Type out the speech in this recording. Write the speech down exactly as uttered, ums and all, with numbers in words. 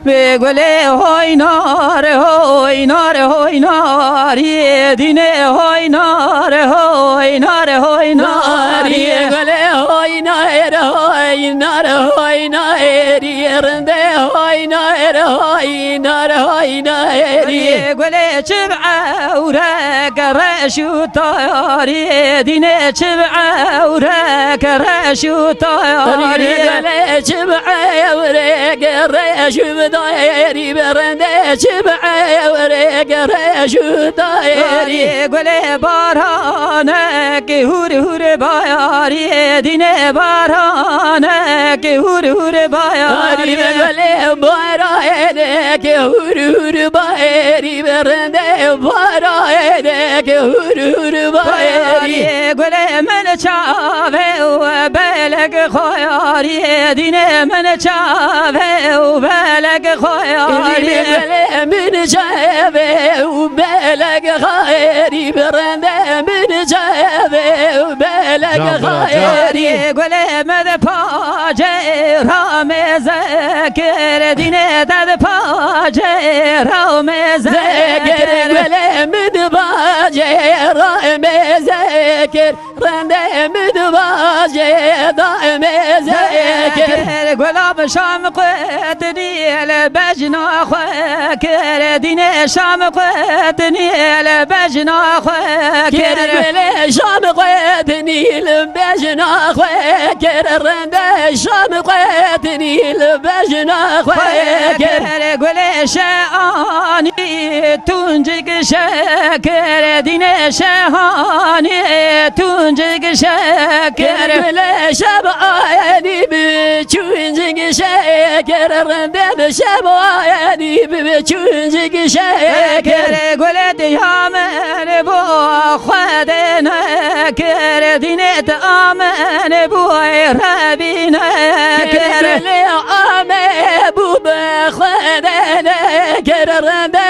Bê gulê hoy nar, hoy nar, hoy nar, yê dînê hoy nar, hoy nar, hoy nar, yê gulê hoy nar, hoy nar, hoy nar, yê rindê hoy nar, hoy nar, hoy nar, yê gulê çi bi ewrek reş û tayar, yê dînê çi bi ewrek reş û tayar, yê gulê çi bi ewrek reş û dayar, yê bi rindê çi bi ewrek reş û tayar, yê gulê baranek hûr hûr bayar, yê dînê baranek hûr hûr bayar, yê gulê baranek hûr hûr bayar, yê bi rindê baranek hûr hûr bayar, yê gulê min çavê û belek xweyar, yê dînê min çavê û belek xweyar, yê gulê min çavê û belek xweyar, yê bi rindê min çavê û belek Can, can, can. xweyar, yê gulê min pacê ramê zekir, dînê te di pacê ramê zekir, zekir, gulê min pacê ramê zekir. Rindê min bacê daimê zekir. Zekir, gulam şam quetnî li bejna xwe kir. Dînê şam quetnî li bejna xwe kir. Kir, gulê şam quetnî li bejna xwe kir. Rindê şam quetnî li bejna xwe kir. Kir, gulê şeanî tuncik şekir, dînê şehanî tuncik şekir. Gulê şeanî bi çuncik şekir, rindê bi şeanî bi çuncik şekir. Gulê diya min bo Xwedê nekir, dînê te amin bo Rebî nekir. Gulê ame bû bi Xwedê nekir, rindê